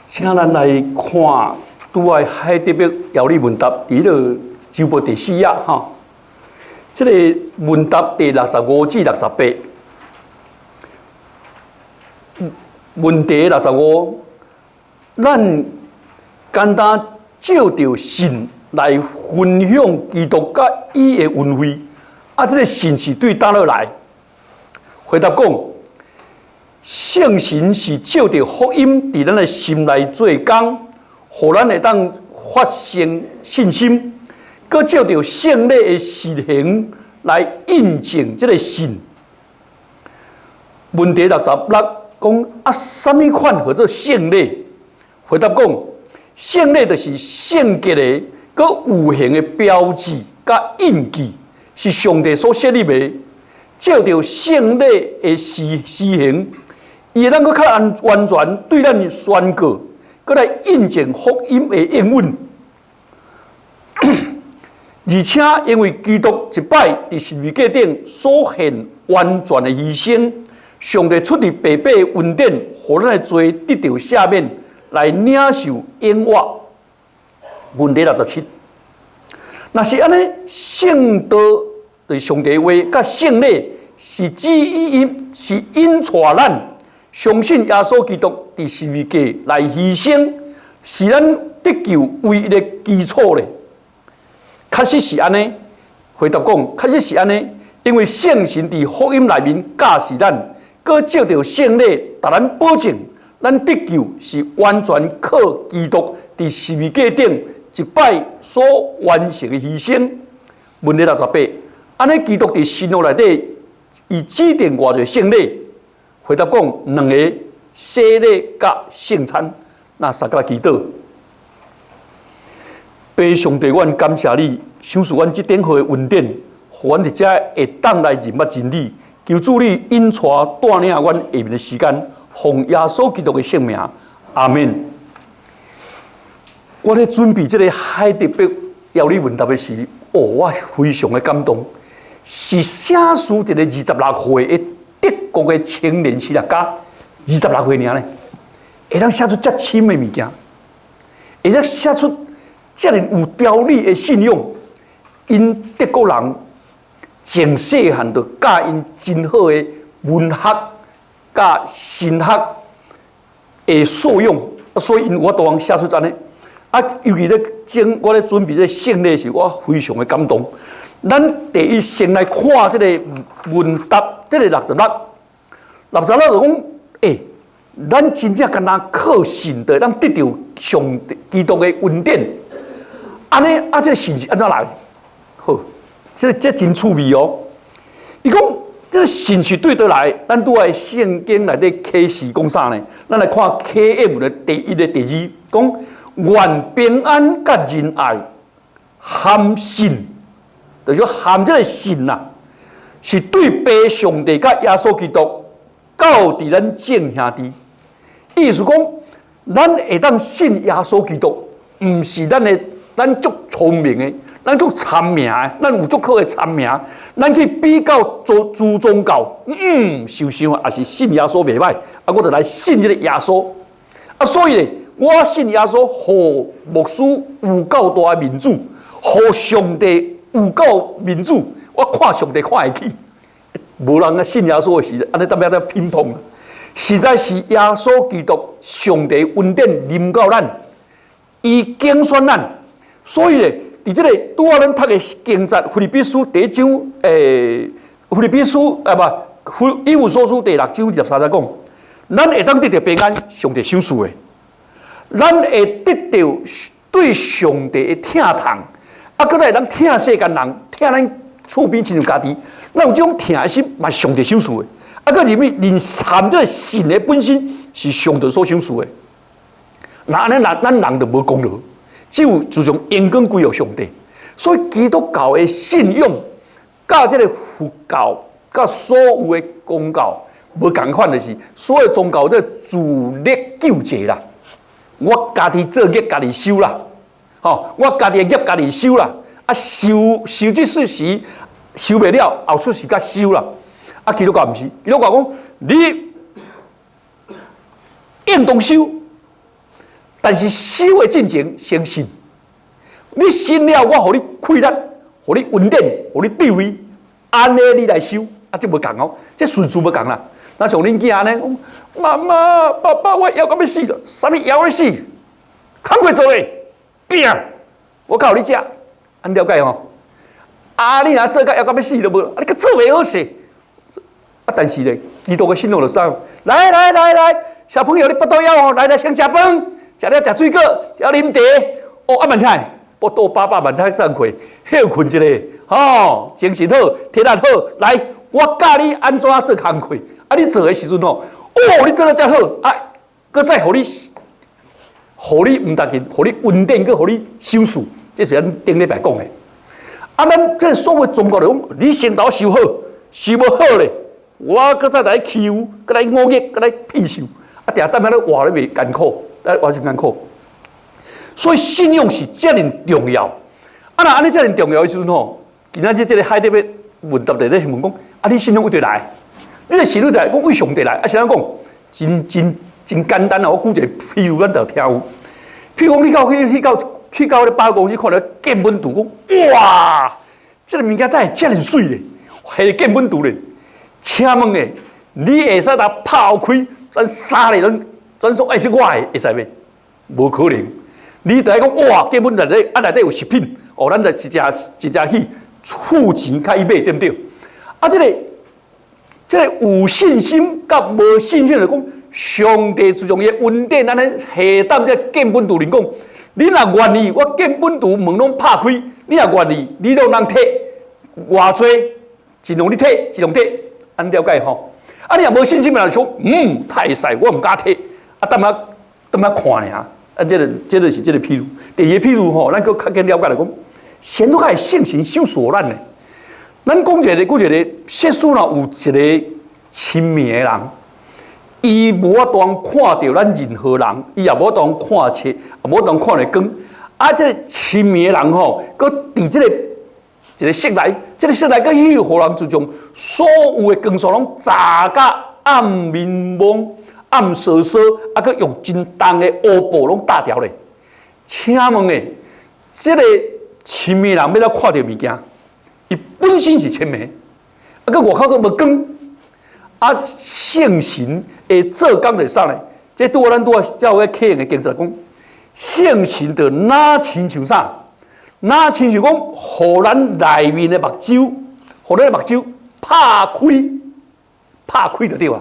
請咱來看拄仔海德伯要理問答，佇彼个周報第四頁吼。這个問答第65至68。問題六十五，咱簡單藉著信來分享基督佮伊的恩惠，啊，這个信是對佗落來？回答講，聖神是藉著福音佇咱的心內做工，予咱會當發生信心，閣藉著聖禮的實行來印證這个信。問題66講啊，啥物款號做聖禮？回答講，聖禮就是聖潔的、閣有形的標誌佮印記，是上帝所設立的。藉著聖禮的施行，伊會當閣較安完全對咱宣告，閣來印證福音的應允。而且因為基督一擺佇十字架頂所獻完全的犧牲，上帝出佇白白的恩典，予咱的罪得著赦免，來領受永活。問題67，若是按呢，聖道就是上帝話，佮聖禮是指引，是引帶咱相信耶穌基督佇十字架來犧牲，是咱得救唯一的基礎咧。確實是按呢，回答講，確實是按呢，因為聖神佇福音內面教示咱，閣藉著聖禮，共咱保證，咱得救是完全靠基督佇十字架頂一擺所完成的犧牲。問題68，按呢基督佇新約內底，伊指定偌濟聖禮？回答講兩个洗禮佮聖餐。那三個來祈禱。父上帝，阮感謝你，賞賜阮這等好的恩典，予阮佇遮會當來認捌真理。求主你引帶帶領阮下面的時間，奉耶穌基督的聖名，阿門。我咧準備這个海德伯要理問答的時，哦，我非常的感動。是寫書一个26歲的德國的青年神學家，26歲爾呢，會當寫出遮深的物件，會當寫出遮爾有條理的信仰。𪜶德國人從細漢就教𪜶真好的文學佮神學的素養，所以𪜶有法度通寫出按呢。啊，尤其咧整我咧準備這聖禮時，我非常的感動。咱第一先來看這个問答，這个六十六，六十六就講，欸，咱真正敢若靠信就會當得著上帝基督的恩典。按呢，啊，這个信是按怎來？好，這這真趣味哦。伊講這个信是對佗來？咱拄仔聖經內底啟示講啥呢？咱來看啟示的第一个第二，講願平安佮仁愛含信，就是含這个信呐，是對父上帝佮耶穌基督到佇咱眾兄弟。意思講，咱會當信耶穌基督，毋是咱的，咱足聰明的，咱足聰明的，咱有足好的聰明，咱去比較做諸宗教，想想也是信耶穌袂䆀，啊，我就來信這个耶穌。啊，所以咧，我信耶穌，予牧師有夠大的面子，予上帝有夠面子，我看上帝看會起。無人啊信耶穌的時，按呢踮遐咧乒乓。實在是耶穌基督上帝恩典臨到咱，伊揀選咱，所以咧，佇這个拄仔咱讀的經節，腓立比書第一章，腓立比書啊無，以弗所書第六章23節講，咱會當得著平安，上帝賞賜的；咱會得著對上帝的疼痛，啊，閣會當疼世間人，疼咱厝邊親像家己，咱有這種疼的心，嘛是上帝賞賜的。啊，閣入面連含這个信的本身是上帝所賞賜的。那按呢，咱人就無功勞，只有自從榮光歸予上帝。所以基督教的信仰，佮這个佛教，佮所有的宗教無仝款的是，所有宗教都自力救濟啦。我家己做業，家己受啦。吼，我家己的業，家己受啦。啊，受受這世時受袂了，後世時才受啦。啊，基督教毋是，基督教講你應當受，但是修的進前先信，你信了，我予你氣力，予你恩典，予你智慧，按呢你來修，啊，這無仝哦，這順序無仝啦。若像恁囝按呢，媽媽、爸爸，我枵到欲死，啥物枵欲死？工課做咧，囝，我較予你食，按了解吼？啊，你若做甲枵到欲死都無，啊，你閣做袂好勢。啊，但是咧，基督的信仰就啥？來來來來，小朋友你腹肚枵哦，來來先食飯，食了食水果，食啉茶。哦，啊，慢菜，腹肚飽飽，慢菜上課，歇睏一下，吼，精神好，體力好，來，我教你按怎做工課。啊，你做的時陣吼，哦，你做得遮好，啊，閣再予你，予你毋但是，予你恩典，閣予你賞賜，這是咱頂禮拜講的。啊，咱這所謂宗教來講，你先共我修好，修無好咧，我閣再來欺負，閣來忤逆，閣來騙受，啊，定等下咧活咧袂艱苦，啊，活真艱苦。所以信仰是遮爾重要。啊，若按呢遮爾重要的時陣吼，今仔日這個海德欲問答咧問講，啊，你信仰佗佗來？你的信仰來講為上帝來？啊，是按怎講？真真真簡單啊！我舉一個譬如，咱就聽有。譬如講，你到去去到去到彼个百貨公司，看著見本櫥，講哇，這个物件怎會遮爾媠咧？彼个見本櫥咧？請問咧，你會使共拍開，咱三个攏咱說，欸，這我的會使袂？無可能。你著愛講哇，見本內底啊內底有食品，哦，咱就一隻一隻去付錢較去買，對毋對？啊，這個有信心佮無信心來講，上帝自從伊恩典按呢下當這見本櫥裡講，你若願意，我見本櫥門攏拍開，你若願意，你攏通提偌濟，盡量你提，盡量提，按呢了解吼？啊，你若無信心的人說，嗯，太細，我毋敢提，啊，踮遐踮遐看爾。啊，這個是這個譬喻。第二個譬喻吼，咱閣較緊了解來講，神都較會聖神賞賜咱的。咱講一個，舉一個，設使若有一個失明的人，伊無法度看著咱任何人，伊也無法度看冊，也無法度看著光。啊，這個失明的人吼，閣佇這個一個室內，這個室內閣去予人就將所有的光線攏閘甲暗暝暝、暗袅袅，啊，閣用真重的烏布攏罩牢咧。請問咧，這個失明人欲怎看著物件？伊本身是痴迷，啊，閣外口閣無光，啊，聖神會做工就是啥呢？這拄仔咱拄仔教會啟用的經節講，聖神就若親像啥？若親像講，予咱內面的目睭，予咱的目睭拍開，拍開就對啊。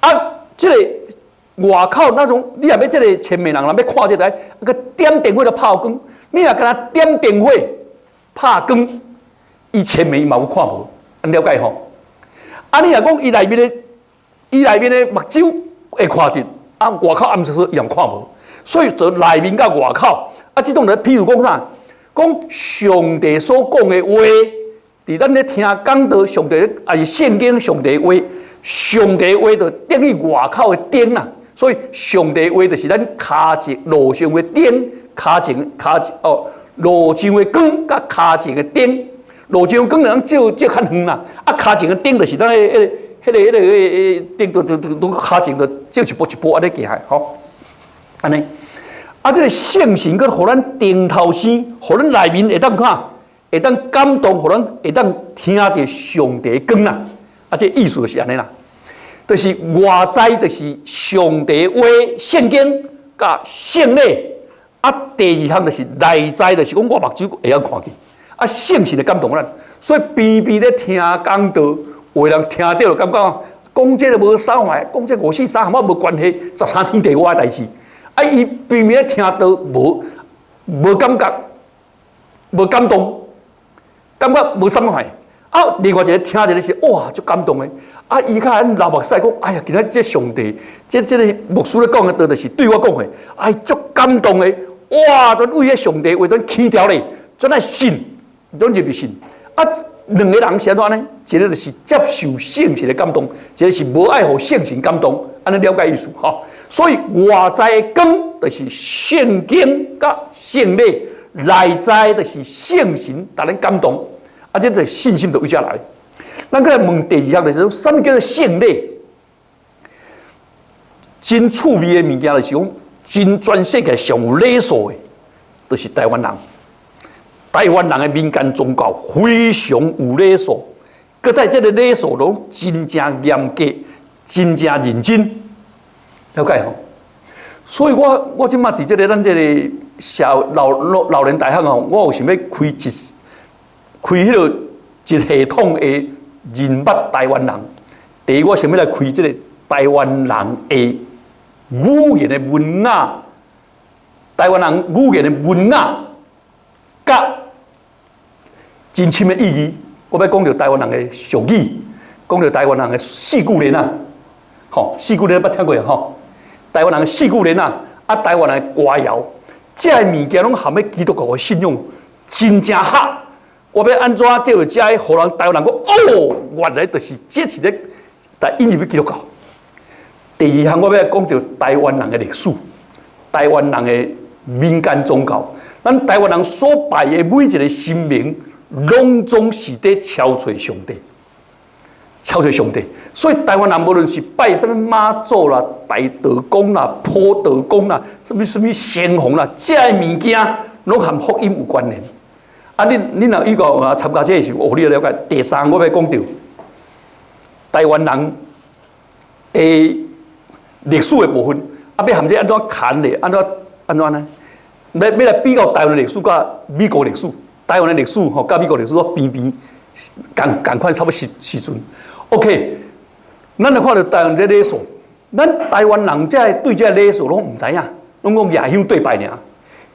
啊，這個外口那種，你若欲這個痴迷人，若欲看這個，啊，閣點電火來拍光，你若干焦點電火拍光，伊痴迷伊嘛有看無，按呢了解吼？啊，你若講伊內面的目睭會看著，啊，外口暗袅袅伊也看無，所以就內面佮外口，啊，這種咧，譬如講啥？講上帝所講的話，佇咱咧聽講道，上帝抑是聖經上帝話，上帝話就等於外口的燈啦。所以上帝話就是咱跤前路上的燈，跤前跤哦路上的光，佮跤前的燈。路上的光通照照較遠啦，啊，跤前的燈就是咱彼个、彼个、彼个、彼个燈，都都都跤前就照一步一步按呢行的吼，按呢。啊，這個聖神閣予咱頂頭生，予咱內面會當看，會當感動，予咱會當聽著上帝光啦。啊，這個意思就是按呢啦，就是外在就是上帝話、聖經佮聖禮。啊，第二項就是內在，就是講我目睭會曉看見。啊，聖神會感動咱，所以邊邊咧聽講道，有的人聽著就感覺講這個無啥壞，講這五四三和我無關係，十三天地我的代誌。啊，伊邊邊咧聽道，無無感覺，無感動，感覺無啥物壞。啊，另外一個聽一個是哇，足感動的。啊，伊較流目屎講，哎呀，今仔這上帝，這這个牧師咧講的道，就是對我講的，哎，足感動的。哇，全為彼上帝話全起牢咧，全來信，攏入去信。啊，兩個人是按怎呢？一個就是接受聖神的感動，一個是無愛予聖神感動。按呢了解意思吼。所以外在的光就是聖經佮聖禮，內在就是聖神予咱感動。啊，這個信心就為遮來。咱閣來問第二項，就是說，啥物叫做聖禮？真趣味的物件就是講，真全世界上有禮數的，就是台灣人。台灣人的民間宗教非常有禮數，閣再這个禮數攏真正嚴格、真正認真，了解吼？所以我這馬佇這个咱這个社老年大學吼，我有想欲開彼个一系統的認捌台灣人。第一，我想欲來開這个台灣人的語言的文雅，台灣人語言的文雅，佮真深的意義。我欲講著台灣人的俗語，講著台灣人的四句聯仔，吼，四句聯捌聽過吼？台灣人的四句聯仔，啊，台灣人的歌謠，這个物件攏含咧基督教的信仰，真正合。我欲按怎藉著這个，予人台灣人講哦，原來就是這是咧，來引入去基督教。第二項，我欲講著台灣人的歷史，台灣人的民間宗教，咱台灣人所拜的每一个神明，攏總是佇超揣上帝，超揣上帝。所以台灣人無論是拜啥物媽祖啦、大道公啦、普渡公啦、啥物啥物仙皇啦，這个物件攏和福音有關聯。啊，恁若預告啊參加這个時候，哦，你就了解。第三，我欲講著台灣人的歷史的部分，啊，欲含這按怎牽咧？按怎按怎呢？欲來比較台灣的歷史佮美國歷史，台灣的歷史吼，佮美國歷史邊邊仝仝款差不多時陣。OK，咱來看著台灣這禮數，咱台灣人這對這禮數攏毋知影，攏講舉香對拜爾。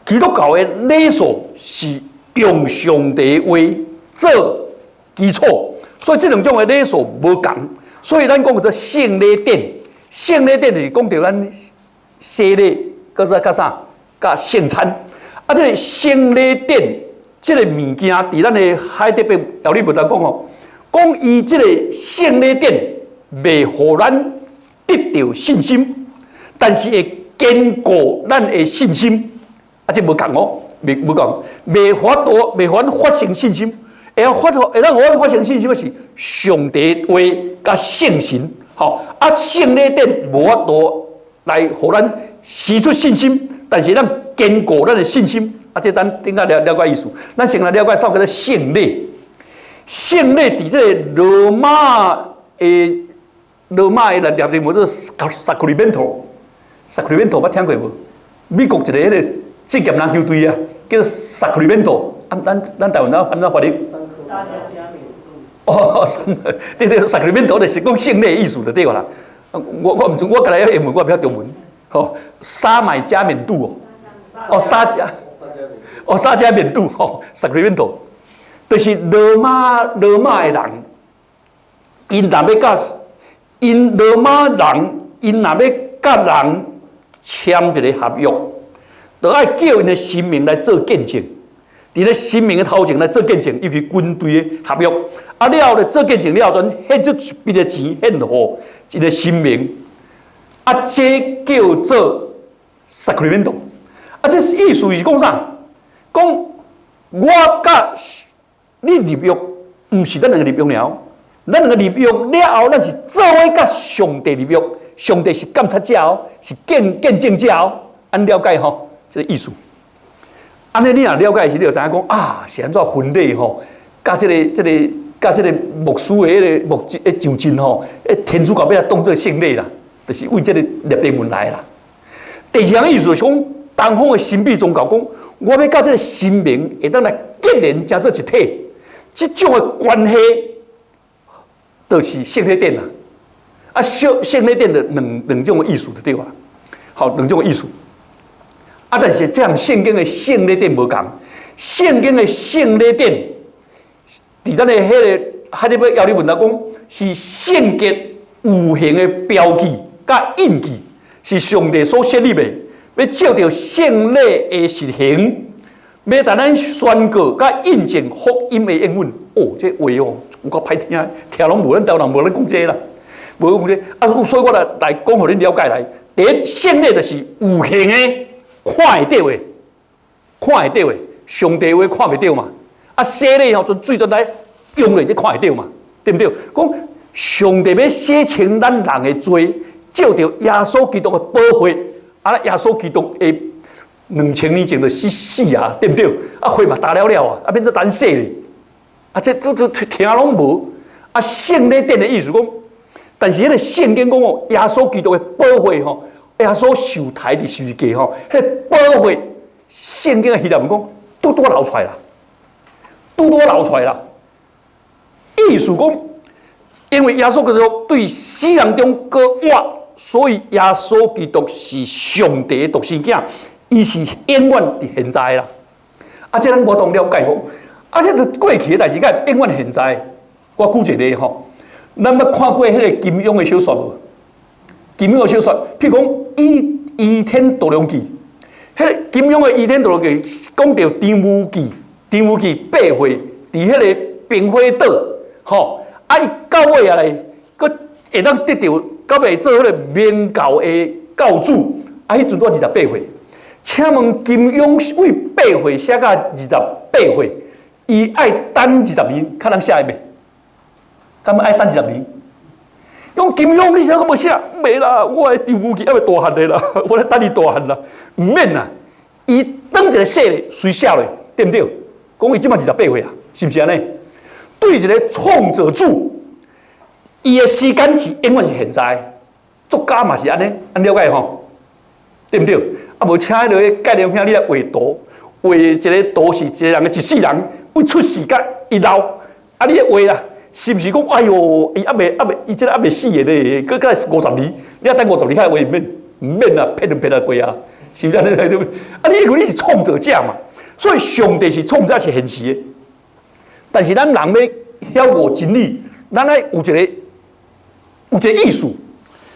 基督教的禮數是用上帝話做基礎，所以這兩種的禮數無仝。所以咱講叫做聖禮典，聖禮典就是講著咱洗禮，閣再佮啥？佮聖餐。啊，這个聖禮典這个物件，佇咱的海德伯要理文來講吼，講伊這个聖禮典袂予咱得著信心，但是會堅固咱的信心。啊，這無仝哦，袂無仝，袂法度，袂法發生信心。會曉發會當予阮發生信心的是上帝話佮聖神，吼啊，聖禮典無法度來予咱生出信心，但是咱堅固咱的信心。啊，這咱頂下了解意思。咱先來了解啥叫做聖禮。聖禮佇這个羅馬的來念的叫做 Sacramento，Sacramento 捌聽過無？美國一个彼个職業籃球隊啊，叫做 Sacramento。啊，咱台灣怎按怎翻譯？哦，對對，Sacramento 就是講聖禮的意思就對啦。我毋知，我家己英文我袂曉中文。吼，沙買加冕度哦，哦沙加，哦沙加緬度吼，Sacramento，就是羅馬的人，𪜶若欲佮𪜶羅馬人，𪜶若欲佮人簽一个合約，就愛叫𪜶的神明來做見證，佇咧神明的頭前來做見證，尤其軍隊的合約。啊了後咧做見證了後，陣獻出一筆的錢獻予一个神明，啊，這叫做 Sacramento。啊，這意思是講啥？講我佮你立約，毋是咱兩个立約爾，咱兩个立約了後，咱是做伙佮上帝立約，上帝是監察者哦，是見證者哦，按了解吼，這个意思。按呢，你若了解時，你就知影講啊，是按怎婚禮吼，佮這个這个佮這个牧師的彼个牧職上陣吼，天主教欲來當做聖禮啦，就是為這个立地門來啦。第二項意思是講，東方的神秘宗教講，我欲佮這个神明會當來結連成做一體，這種的關係，就是聖禮典啦。啊，聖禮典的兩種的意思就對啦。好，兩種的意思。啊，但是這和聖經的聖禮典無仝，聖經的聖禮典，佇咱的彼个海德伯要理問來講，是聖潔有形的標記佮印記，是上帝所設立的，欲藉著聖禮的實行，欲共咱宣告佮印證福音的應允。哦，這話哦，有夠歹聽，聽攏無，咱台灣人無咧講這啦，無講這。啊，所以我來講予恁了解來。第一，聖禮就是有形的，看會著的，看會著的，上帝話看袂著嘛。啊，洗禮吼，陣水陣來用落，這看會著嘛，對毋對？講上帝欲洗清咱人的罪，藉著耶穌基督的寶血，啊，耶穌基督的2000年前就死死啊，對毋對？啊，血嘛焦了了啊，啊，變做等洗咧。啊，這這這聽攏無。啊，聖禮典的意思講，但是彼个聖經講哦，耶穌基督的寶血吼，耶穌受刣佇十字架吼，彼个寶血，聖經的希臘文講，拄拄流出來啦，拄拄流出來啦。意思講，因為耶穌基督對死人中閣活，所以耶穌基督是上帝的獨生囝，伊是永遠佇現在啦。啊，這咱無當了解吼。啊，這就過去的代誌，敢會永遠現在？我舉一個例吼，咱捌看過彼个金庸的小說無？金庸的小說，譬如講《倚天屠龍記》，彼个金庸的《倚天屠龍記》講著張無忌，張無忌八歲佇彼个冰火島，吼，啊，伊到尾啊咧，閣會當得著，到尾做彼个明教的教主，啊，彼陣拄28歲。請問金庸為八歲寫到二十八歲，伊愛等二十年，較通寫會袂？敢愛等二十年？用金庸你寫閣無寫？袂啦，我的張無忌猶未大漢的啦，我咧等伊大漢啦，毋免啦。伊當一个寫咧，隨寫落，對毋對？講伊這馬二十八歲啊，是毋是按呢？對一个創造主，伊的時間是永遠是現在。作家嘛是按呢，按了解吼？對毋對？啊，無請彼个概念兄，你來畫圖，畫一个圖是一個人的一世人，為出世到伊老，啊，你咧畫啦，是毋是講？哎喲，伊猶未猶未，伊這个猶未死的咧，閣閣五十年，你愛等五十年才會畫毋免，毋免啦，騙就騙啊過啊，是毋是按呢？啊，你因為你是創造者嘛，所以上帝是創造是現實的。但是咱人欲曉悟真理，咱愛有一個意思，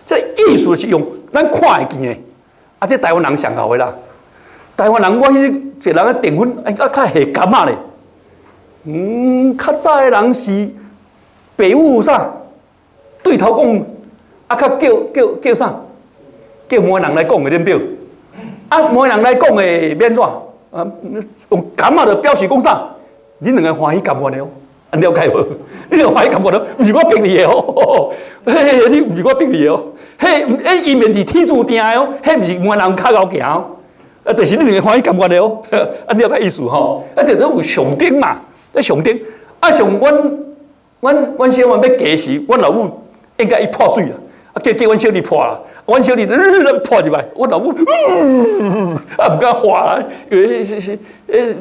這個意思是用咱看會見的。啊，這台灣人上𠢕的啦。台灣人我彼一個人咧訂婚，哎，啊，較下柑仔咧。嗯，較早的人是爸母啥對頭講，啊，較叫叫叫啥？叫媒人來講的，對毋對？啊，媒人來講的欲按怎？啊，用柑仔就表示講啥？恁兩个歡喜甘願的哦，按了解無？你兩個歡喜甘願的，毋是我逼你的哦。嘿，你毋是我逼你的哦。彼，彼伊面是天注定的哦，彼毋是媒人較𠢕行哦。啊，就是你兩个歡喜甘願的哦。按了解意思吼？啊，這種有象徵嘛，這象徵。啊，像阮阮阮小妹欲嫁時，阮老母應該伊潑水啦，啊叫叫阮小弟潑啦，阮小弟潑入來，阮老母啊毋敢喝啦，因為是是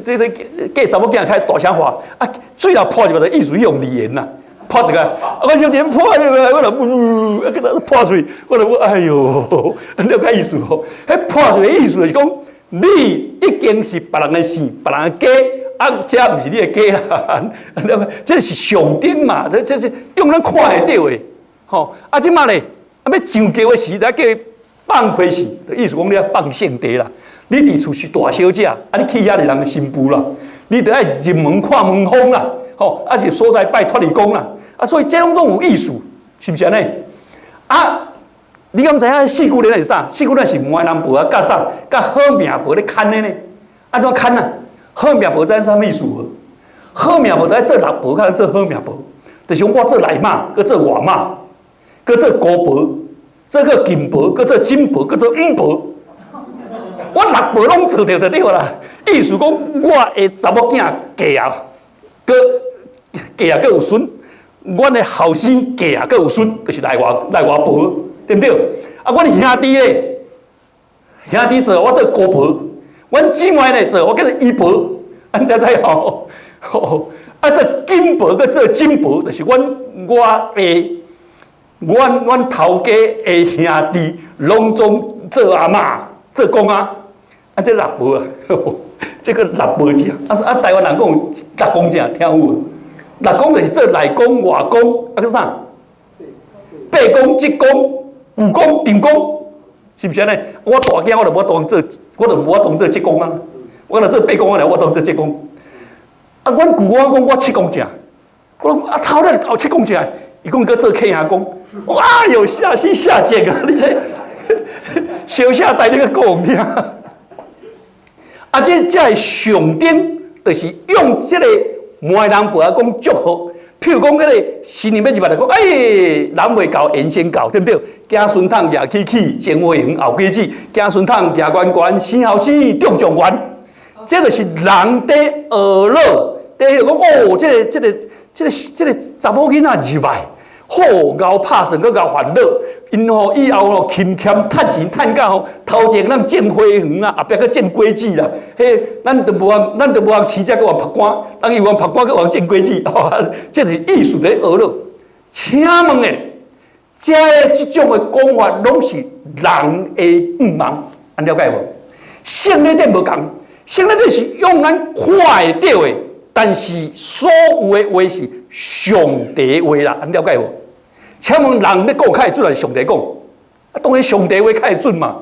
這這嫁查某囝較大聲喝，啊水若潑入來，就意思用語言啦，潑入來，啊阮小弟潑入來，阮老母啊閣潑出去，阮老母哎喲，了解意思吼？彼潑出去的意思就是講，你已經是別人的姓，別人的家，啊，這毋是你的家啦，了解？這是象徵嘛，這這是用咱看會著的，吼！啊，這馬咧，啊，欲上轎的時，才叫放開時，就意思講你愛放聖地啦。你佇厝是大小姐，啊，你去遐是人的新婦啦，你著愛入門看門風啦，吼，啊是所在拜土地公啦，啊，所以這攏總有意思，是毋是按呢？啊，你敢知影四句聯是啥？四句聯是媒人婆啊，佮啥？佮好命婆咧牽的呢？按怎牽啊？好命婆知影啥物意思無？好命婆就愛做六婆，較做好命婆，就是講我做內媽，閣做外媽，閣做姑婆，做閣金婆，閣做金婆，閣做五婆。我六婆攏做著就對啦。意思講，我的查某囝嫁啊，閣嫁啊，閣有孫；阮的後生嫁啊，閣有孫，就是內外內外婆，對毋對？啊，阮兄弟咧，兄弟做我做姑婆，阮姊妹咧做我叫做姨婆，按呢知吼？啊，做金婆閣做金婆，就是阮我的阮阮頭家的兄弟，攏總做阿嬤、做公仔。啊，這六婆啊，這个六婆正。啊啊，台灣人講六公正，聽有無？六公就是做內公、外公，啊閣啥？伯公、叔公、舅公、丈公，是毋是按呢？我大囝我就無法度做，我就無法度做叔公啊。我若做伯公啊，我當做叔公。啊，阮舅我講我七公正，我講啊頭咧後七公正，伊講閣做客兄公。我哎喲，下死下賤啊！你這小下台你閣講聽。啊，這這个象徵，就是用這个媒人婆仔講祝福。譬如講，彼个新娘欲入來，講哎，人未到，緣先到，對毋對？子孫桶舉起起，前花園後果子，子孫桶舉懸懸，生後生中狀元。這就是人佇學樂，佇彼個講哦，這个、這个、這个、這个查某囡仔入來，好𠢕拍算，閣𠢕煩惱。𪜶吼以後吼勤儉趁錢趁甲吼，頭前咱種花園啦，後壁閣種果子啦。彼咱都無通，咱都無通飼這閣予曝乾，咱伊予曝乾閣予種果子，吼，這是意思咧學樂。請問咧，這个這種的講法，攏是人的願望，按了解無？聖禮典無仝，聖禮典是用咱看會著的，但是所有的話是上帝話啦，按了解無？請問人咧講較會準，還是上帝講？啊，當然上帝話較會準嘛。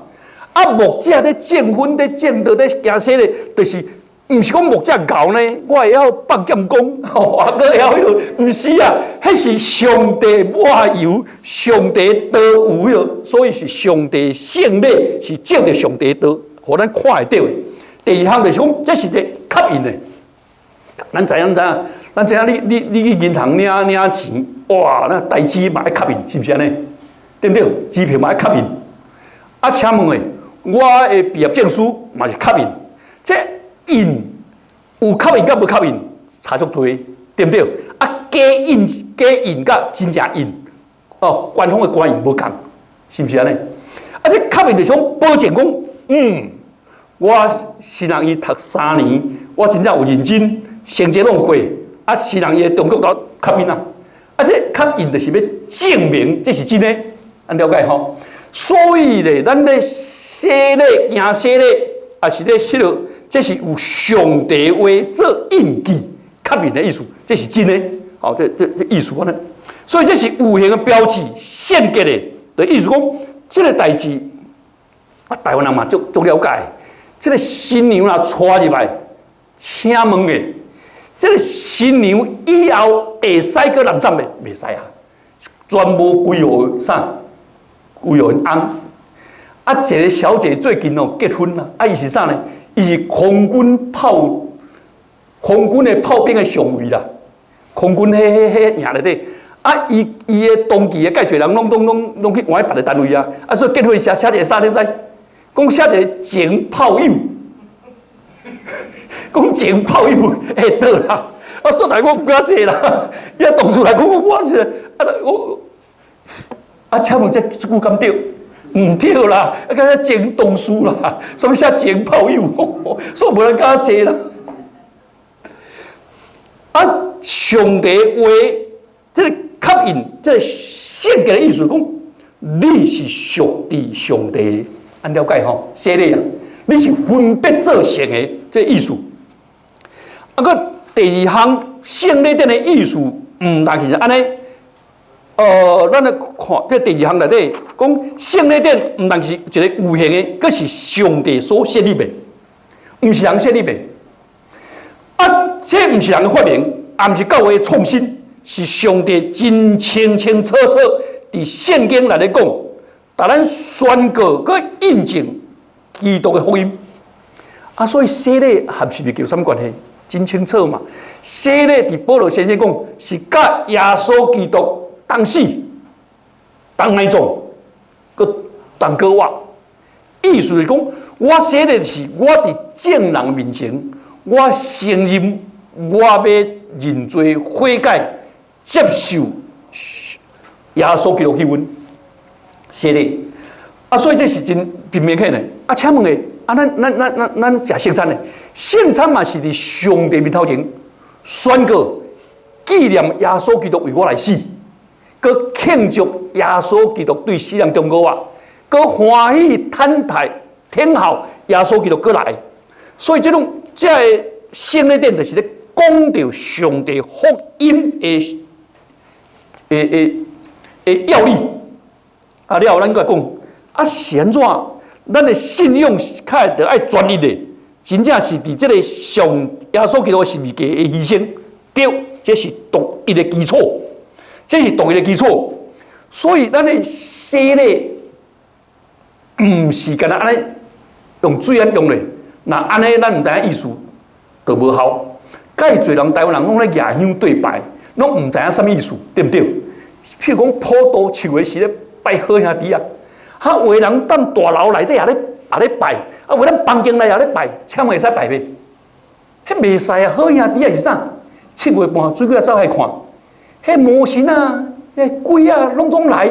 啊，牧者咧證婚、咧證道、咧行洗禮，就是毋是講牧者𠢕呢？我會曉放劍功，吼，啊，閣會曉彼落，毋是啊，彼是上帝抹油，上帝道有彼落，所以是上帝聖禮，是照著上帝道，予咱看會著的。第二項就是講，這是一个確印的。咱知影知影，咱知影你你你去銀行領領錢，哇，那代誌嘛愛確印，是毋是按呢？對毋對？支票嘛愛確印。啊，請問咧，我的畢業證書嘛是確印，這印有確印佮無確印差足濟，對毋對？啊，假印假印佮真正印，哦，官方的官印無仝，是毋是按呢？啊，這確印就是講保證講，我新人伊讀3年，我真正有認真，成績攏過，啊，新人伊的中國都確印啊。啊，這確印就是欲證明這是真的，按了解吼。所以咧，咱咧洗禮、行洗禮，也是咧彼落，這是有上帝話做印記、確認的意思，這是真的。好，這這這意思按呢。所以這是有形的標誌、聖潔的，的意思講，這个代誌，啊，台灣人嘛足足了解。這个新娘若娶入來，請問咧，這个新娘以後會使閣男走袂？袂使啊，全部歸予啥？歸予𪜶翁。啊，一个小姐最近哦結婚啦，啊，伊是啥呢？伊是空軍炮，空軍的炮兵的上尉啦，空軍彼彼彼營內底，啊，伊伊的同期的蓋濟人攏攏攏攏去換去別个單位啊，啊，所以結婚時寫一个啥你知？講寫一個前炮友，講前炮友會倒啦，啊，說來我毋敢坐啦，伊同事來講我是啊，我啊，請問這這句敢對？毋對啦，啊，敢寫前同事啦，啥物寫前炮友，所以無人敢坐啦。啊，上帝話，這个確印，這个聖潔的意思講，你是屬於上帝。按了解吼，洗禮啊，你是分別做聖的這個意思。啊，閣第二項聖禮典的意思，毋但是按呢。咱來看這第二項內底講聖禮典，毋但是一个有形的，閣是上帝所設立的，毋是人設立的。啊，這毋是人的發明，也毋是教會的創新，是上帝真清清楚楚佇聖經內底講。共咱宣告、閣印證基督的福音啊，所以洗禮和十字架有啥物關係？真清楚嘛！洗禮佇保羅先生講，是佮耶穌基督同死、同埋葬、閣同過活。意思是講，我洗禮是我佇眾人面前，我承認我欲認罪悔改，接受耶穌基督救恩。洗禮啊，所以這是真真明顯的。啊，請問咧，啊，咱咱咱咱咱食聖餐咧，聖餐嘛是佇上帝面頭前宣告紀念耶穌基督為我來死，閣慶祝耶穌基督對死人中過活，閣歡喜等待等候耶穌基督閣來。所以這種這个聖禮典就是咧講著上帝福音的的的的要理。啊，了後咱閣來講，啊是按怎？咱的信仰較會著愛專一的，真正是佇這个上耶穌基督的十字架的犧牲，對，這是獨一的基礎，這是獨一的基礎。所以咱的洗禮毋是干焦按呢用水按用咧，若按呢咱毋知影意思，就無效。蓋濟人台灣人攏咧舉香對拜，攏毋知影啥物意思，對毋對？譬如講普渡七月時咧拜好兄弟啊，哈有的人踮大樓內底也咧拜，啊有人房間內也咧拜，請問會使拜袂？彼袂使啊！好兄弟啊是啥？七月半水鬼仔走來看，彼魔神啊，彼鬼啊，攏總來。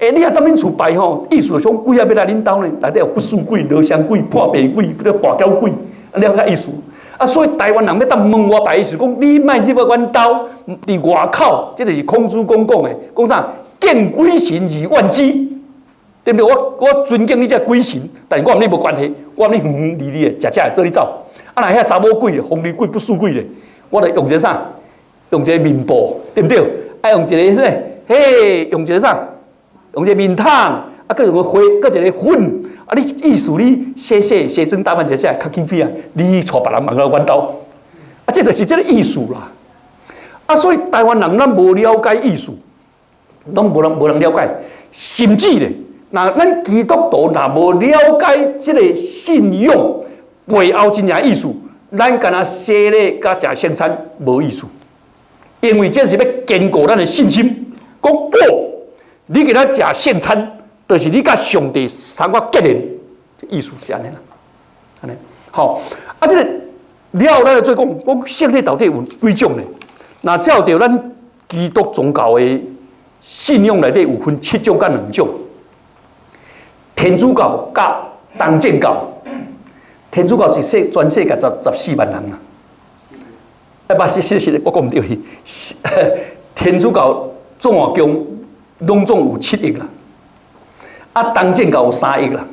欸，你若踮恁厝拜吼，意思就是講鬼仔欲來恁兜呢，內底有不死鬼、落香鬼、破病鬼、閣跋筊鬼，了解意思？啊，所以台灣人欲踮門外拜，意思講你莫入來阮兜，佇外口，這就是孔子公講的，講啥？敬鬼神而遠之，對毋對？我尊敬你這鬼神，但是我佮你無關係，我佮你遠遠離離的，食食的做你走。啊，若遐查某鬼、風流鬼、不死鬼咧，我就用一個啥？用一個面布，對毋對？啊，用一個啥？嘿，用一個啥？用一個面桶，啊，閣用個花，閣一個粉。啊，你意思你洗洗洗妝打扮一下，較起屁啊！你帶別人莫來阮兜。啊，這就是這個意思啦。啊，所以台灣人咱無了解意思，攏無人了解，甚至咧，若咱基督徒若無了解這個信仰背後真正意思，咱干焦洗禮佮食聖餐無意思，因為這是欲堅固咱的信心。講哦，你今仔食聖餐，就是你佮上帝三個結連，意思是按呢啦，按呢好。啊，這個了後，咱就做講講聖禮到底有幾種呢？若照著咱基督宗教的信仰內底有分七種佮兩種，天主教佮東正教。天主教是全世界14萬人啊！哎，不是是是，我講毋對去。天主教總共攏總有7億啦，啊，東正教有3億啦，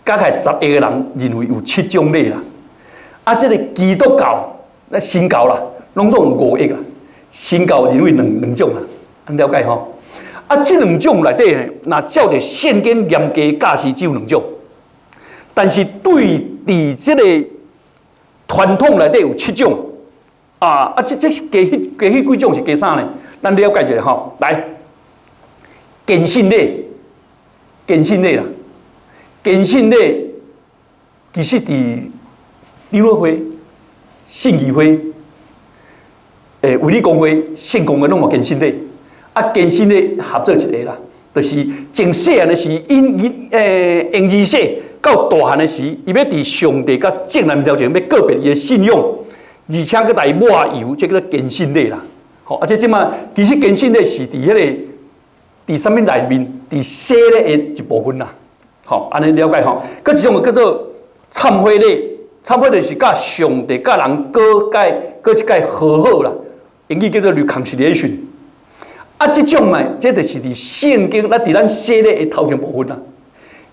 加起來10億个人認為有七種禮啦。啊，這個基督教那新教啦，攏總有5億啦，新教認為兩種啦，按了解吼？啊，這兩種內底呢，若照著聖經嚴格教示，只有兩種，但是對佇這個傳統內底有七種，啊啊，這加彼幾種是加啥呢？咱了解一下吼，來，堅信禮，堅信禮啦，堅信禮其實佇長老會、信義會、衛理公會、聖公會攏有堅信禮，啊，堅信禮合做一个啦，就是從細漢的時，𪜶嬰兒洗到大漢的時，伊欲佇上帝佮眾人面頭前欲告別伊的信仰，而且閣來抹油，這叫做堅信禮啦。吼，啊，這這馬其實堅信禮是佇彼個佇啥物內面，佇洗禮的一部分啦。吼，按呢了解吼。閣一種叫做懺悔禮，懺悔就是佮上帝佮人閣解閣一擺和好啦，英語叫做 reconciliation。啊，這種呢，這就是佇聖經，咱佇咱洗禮的頭前部分啦。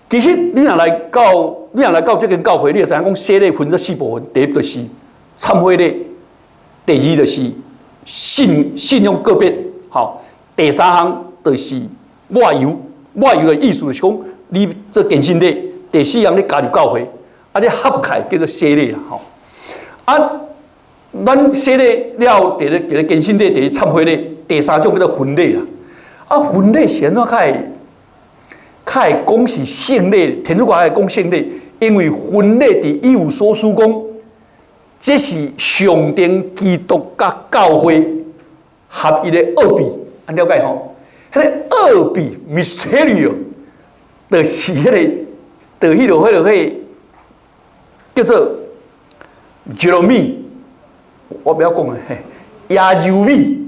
其實你若來到，你若來到這間教會，你就知影講洗禮分做四部分。第一就是懺悔禮，第二就是信仰告別，吼，第三項就是抹油，抹油的意思就是講你做堅信禮，第四項你加入教會，啊，這合起來叫做洗禮啦，吼。啊，咱洗禮了後，第一個堅信禮，第二懺悔禮，第三種叫做婚禮啦。啊，婚禮是按怎較會？較會講是聖禮，天主教會講聖禮，因為婚禮佇以弗所書講，這是象徵基督佮教會合一的奧秘，按了解吼？彼個奧秘 mystery，就是彼個，就彼個叫做 Jerome，我袂曉講啊，嘿，耶柔米，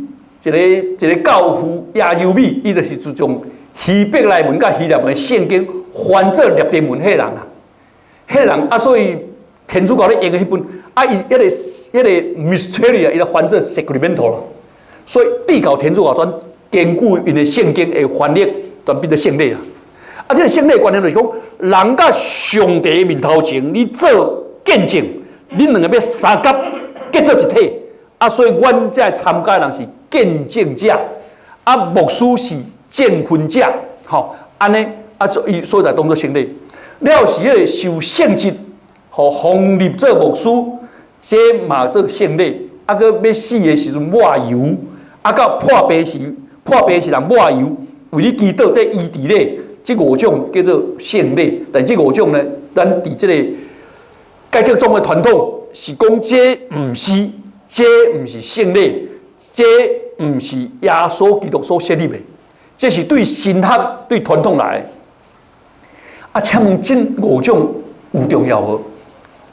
一個教父耶柔米，伊就是自從希伯來文佮希臘文聖經翻做拉丁文彼个人啊，彼个人啊，所以天主教咧用的彼本啊，伊彼個 mystery 啊，伊就翻做 sacramental 啦。所以地教天主教專根據𪜶的聖經的翻譯，轉變做聖禮啦。啊，這個聖禮觀念就是講，人佮上帝面頭前，你做見證，恁兩个欲相佮結做一體。啊，所以阮這參加的人是見證者，啊，牧師是證婚者，吼，按呢，啊，所以才當做聖禮。了是彼個受聖職，予封立做牧師，這嘛做聖禮。啊，閣欲死的時陣抹油，啊，到破病時，破病時人抹油，為你祈禱這醫治禮，這五種叫做聖禮。但這五種呢，咱佇這個改革宗的傳統是講這毋是聖禮，這毋是耶穌基督所設立的，這是對神學、對傳統來的。啊，請問這五種有重要無？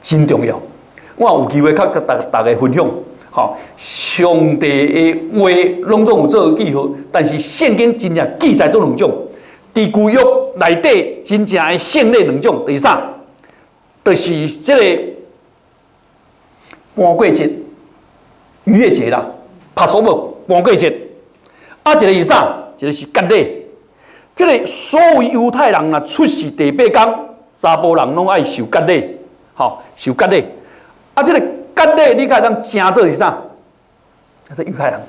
真重要。我有機會較佮逐逐家分享。吼，上帝的話攏總有做記號，但是聖經真正記載這兩種。佇舊約內底真正的聖禮兩種，第三，就是這個盤過節、逾越節啦，Passover 盤過節。啊，一個是啥？一個是割禮。這個所有猶太人若出世第八工，查埔人攏愛受割禮，吼，受割禮。啊，這個割禮你會當稱做是啥？這猶太人，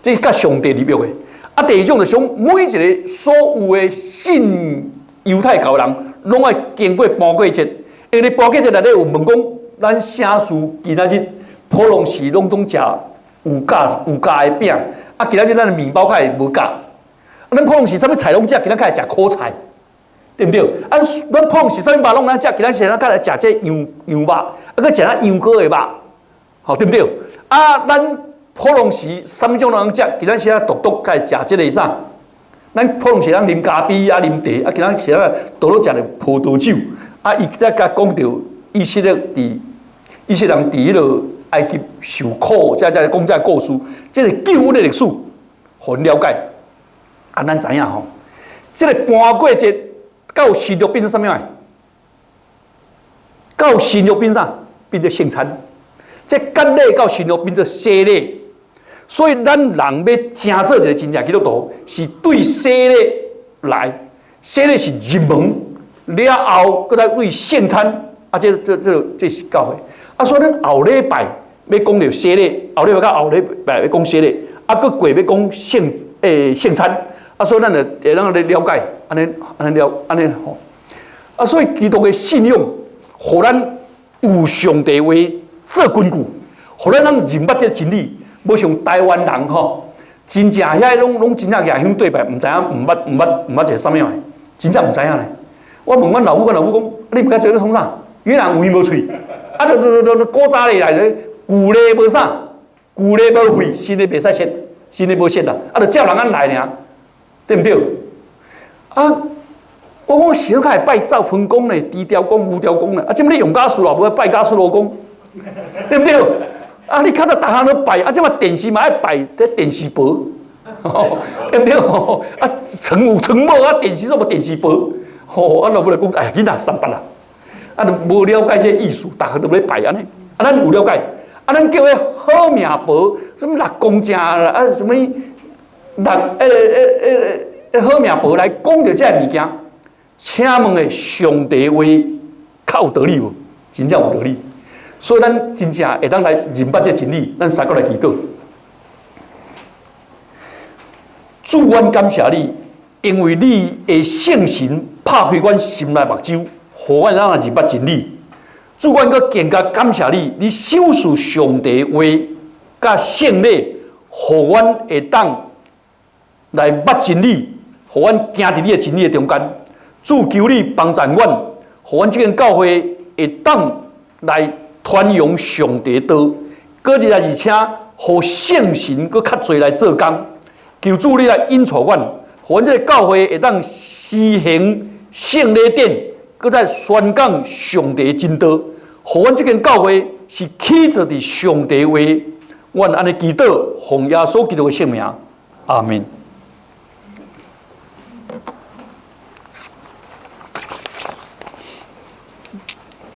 這是佮上帝立約的。啊，第二種就是講，每一個所有的信猶太教人，攏愛經過盤過節。因為盤過節內底有問講，咱聖事今仔日普通時攏總食有酵有酵的餅，啊，今仔日咱的麵包較會無酵。啊，咱普通時啥物菜攏食，今仔較會食苦菜，對毋對？啊，咱普通時啥物肉攏通食，今仔日較來食這羊羊肉，啊，閣食咱羊羔的肉，吼，對毋對？啊，咱普通時啥物種攏通食，今仔時啊獨獨較會食這個啥？咱普通時通啉咖啡啊，啉茶，啊，今仔時啊獨獨食著葡萄酒。啊，伊才共講著以色列佇以色列人佇彼个埃及受苦，才才講這個故事，這個救恩的歷史，予𪜶了解。啊，咱知影吼，這個盤過節到新約變做啥物來？到新約變啥？變做聖餐。這割禮到新約變做洗禮。所以咱人欲成做一個真正基督徒，是對洗禮來，洗禮是入門了後，閣來對聖餐。啊，這這這這是教會。啊，所以咱後禮拜欲講著洗禮，後禮拜到後禮拜欲講洗禮，啊，閣過欲講聖聖餐。啊，所以咱就會當來了解，按呢按呢了按呢吼。啊，所以基督的信仰，予咱有上帝話做根據，予咱通認捌這真理。無像台灣人吼，真正遐攏攏真正舉香對拜，毋知影毋捌毋捌毋捌一個啥物的，真正毋知影咧。我問阮老母，阮老母講，你毋敢做咧創啥？伊人有耳無喙，啊，就就就就古早的來咧，舊禮無啥，舊禮無廢，新的袂使設，新的無設啦，啊，就照人按來爾，對毋對？啊，我講時較會拜灶君公咧，豬雕公、牛雕公咧，啊，這擺你用家事也無拜假斯羅公，對毋對？啊！你較早逐項攏拜，啊，這擺電視嘛愛拜，這電視婆，對毋對？啊，床有床母啊，電視煞無電視婆，吼！啊，老母來講，哎呀，囡仔三八啦，啊，就無了解這意思，逐項都咧拜按呢。啊，咱有了解，啊，咱叫彼好命婆，啥物六公正啦，啊，啥物六，彼个、彼个、彼好命婆來講著這个物件，請問的上帝話較有道理無？真正有道理。所以咱真正會當來認捌這真理，咱三個來祈禱。主，阮感謝你，因為你的聖神拍開阮心內目睭，予阮通來認捌真理。主，阮閣更加感謝你，你賞賜上帝話佮聖禮，予阮會當來捌真理，予阮行佇你的真理的中間。主，求你幫助阮，予阮這間教會會當來傳揚上帝道，閣一來而且，予聖神閣較濟來做工。求主你來引帶阮，予阮這个教會會當施行聖禮典，閣再宣講上帝真道。予阮這間教會是起造佇上帝話。阮按呢祈禱，奉耶穌基督的聖名，阿門。